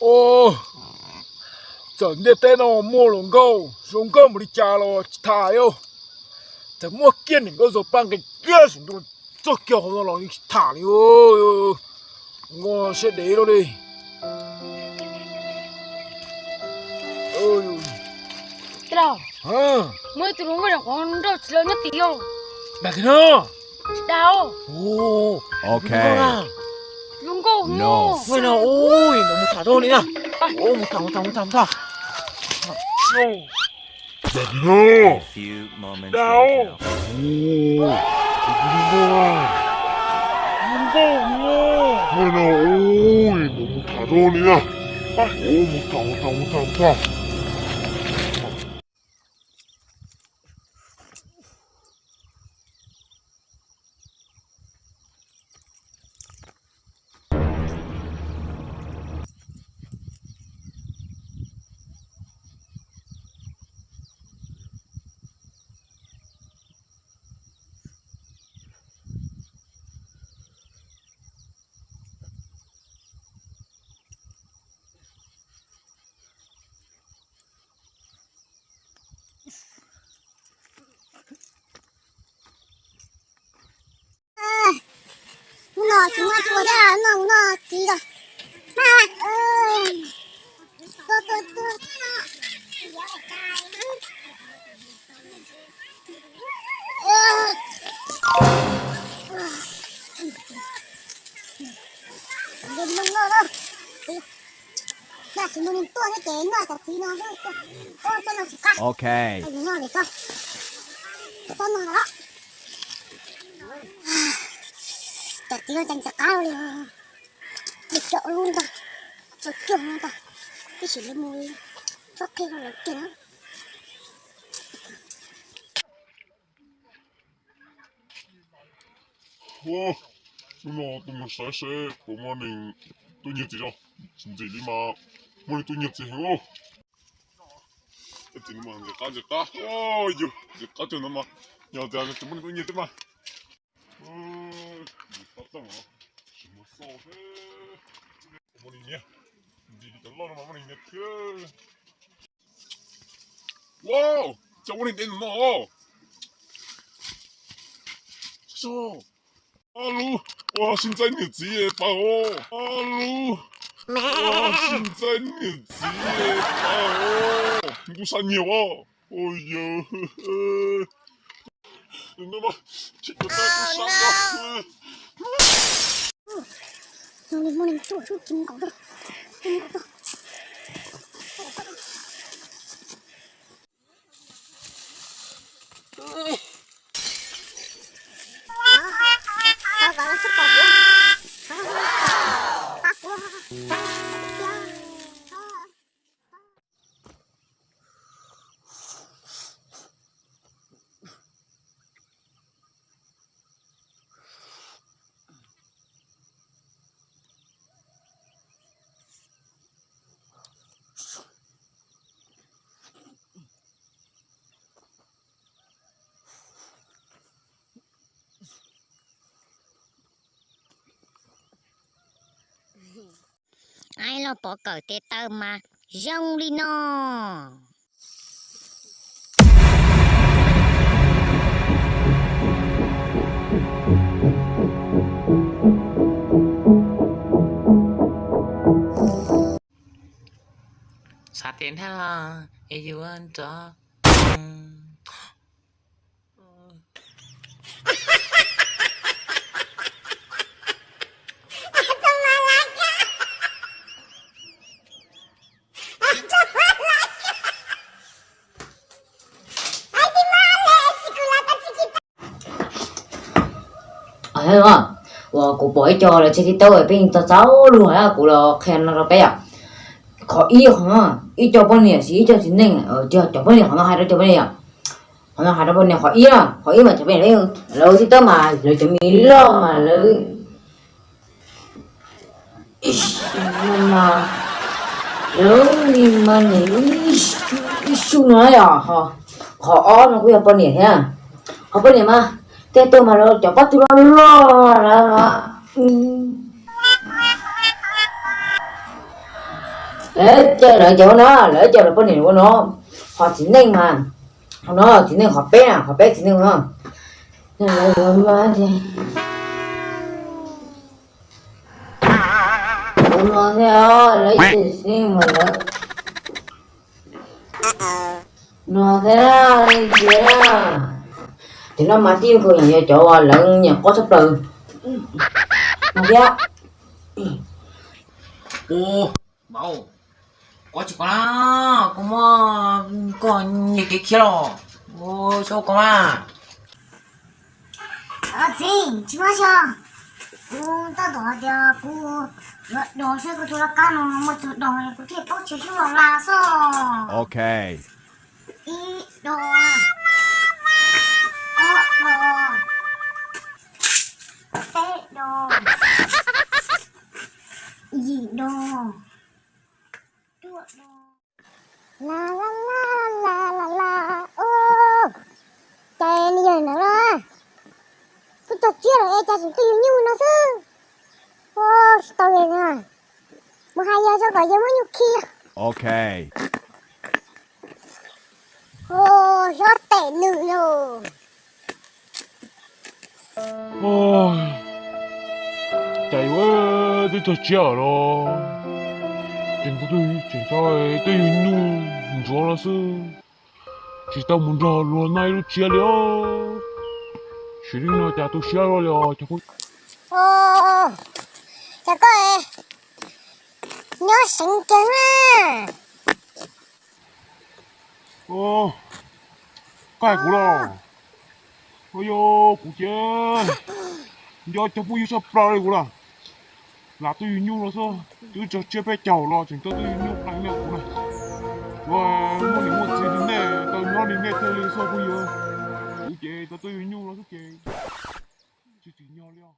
Os, txawm ntiaj teb no muaj hluas nkauj zoo nkauj npaum li cas los tsis tham li. Txawm muaj kiag niam nkauj Zos Paj nqis kiag saum ntuj txog kiag hauv no los yeej tsis tham li. Ua siab dev lawm li. Tij laug, muaj ib tug hluas nkauj nyuam qhuav nrauj txiv laus nyob tid os. Dag tiag no. Tsis dag. Ok. Hluas nkauj no, mus tham rau li na. Mus tham, mus tham, mus tham, mus tham. Dag tiag no. Dag. Hluas nkauj no, mus tham rau li na. Mus tham, mus tham, mus tham, mus tham. Hnub no tsis muaj cua thiab, hnub no hnub no txiv los. Tuaj, tuaj, tuaj. Noj tsis muaj neeg tuaj thiab ces noj cov txiv no, txoj no tsis qab. Ok. Noj li txoj, txoj no los. Cov txiv no ces tsis qab li. Lawv cov lub ntag, cov cog no ntag, tab sis lawv mus txog qhia rau lawv kiag na. Hnub no tuaj mus saib seb puas muaj neeg tuaj nyiag txiv tso, tsis ntxim li mas muaj neeg tuaj nyiag txiv heev. Txiv no mas ntxim qab ntxim qab, yus ntxim qab tug no mas, yog tias tsis muaj neeg tuaj nyiag twb mas. Ntxim qab tag, tsis muaj xauj, muaj neeg nyiag, ntxim li cov loj no mas muaj neeg nyiag thiab. Ua cas muaj neeg deb no. Ob lub, ua sib ntxaib niam txiv pab os. Ob lub, ua sib ntxaib niam txiv pab os. Kuv sab nyiag os. Ua yawg. Aib, los pov kawm tes taw mas zoo li no. Xav tias nthab los es yuav nrov. Uas kuv pom ib co lawv tseg tib taub peb yeej txaus txaus luag, kuv los qhia no rau peb yom. Qhov ib, qhov no ib co poj niam siv ib co txiv neej, cov poj niam qhov no hais rau cov poj niam yom. Qhov no hais rau poj niam qhov ib na, qhov ib mas cov poj niam lawv tib taub mas lawv cov me loj mas lawv mas lawv li mas nws ib xu no yom. Qhov ob no kuj yog poj niam thiab. Qhov poj niam mas tej tug mas lawv cov pob tw loj loj lawm. Lawv caw lawv cov ua no, lawv caw lawv poj niam ua no, qhov txiv neej mas, qhov no txiv neej qhov peb na, qhov peb txiv neej no. Lawv yuav mas, lawv mas thiab, lawv txiv neej mas lawv no thiab li tias, ces no mas tib nkaus yog cov uas lawv nyiam quaj tshaj plaws no thiab. Ua, vauv, koj tsis koj na, koj muab koj nyiag kev khiav los, tsis ua koj mas. Txiv, tsis muab xyov, kuv tab tom hais tias kuv yuav dos saib kuv tus laj kab no muaj tug dos kuv thiaj paub tsis hlub los laj xwb. Ib dos, ob dos, peb dos, yim dos, cuaj dos. La la la la la la, o, cas nws yog ntawd na, twb txog tsiab lawm es cas tseem tuaj yug nyuj no xwb. O, tsis tau li na, mus hais yawg tso kom yawg muab nyuj khi. O, xyov tes nws los. Cas yuav twb txog tsiab lawm los, tseem, tseem tuaj yug nyuj ntsuav no xwb, tsis tau mus nrog luag noj ib lub tsiab li os. Sim neej no cas tu siab luaj li os cov phooj. Cas koj nyob seev kiag na. Koj hais kuv los? Yog kuv ces nco cov phooj ywg tshaj plaws li kuv lawm. Lam tuaj yug nyuj no xwb, twb txog tsiab peb caug los tseem tuaj tuaj yug nyuj qee no kuv na. Kuv muaj niam muaj txiv li nej, tau nyob li nej thiaj li xoj phooj ywg. Kuv ces tau tuaj yug nyuj no xwb ces tsis tsim nyog li os.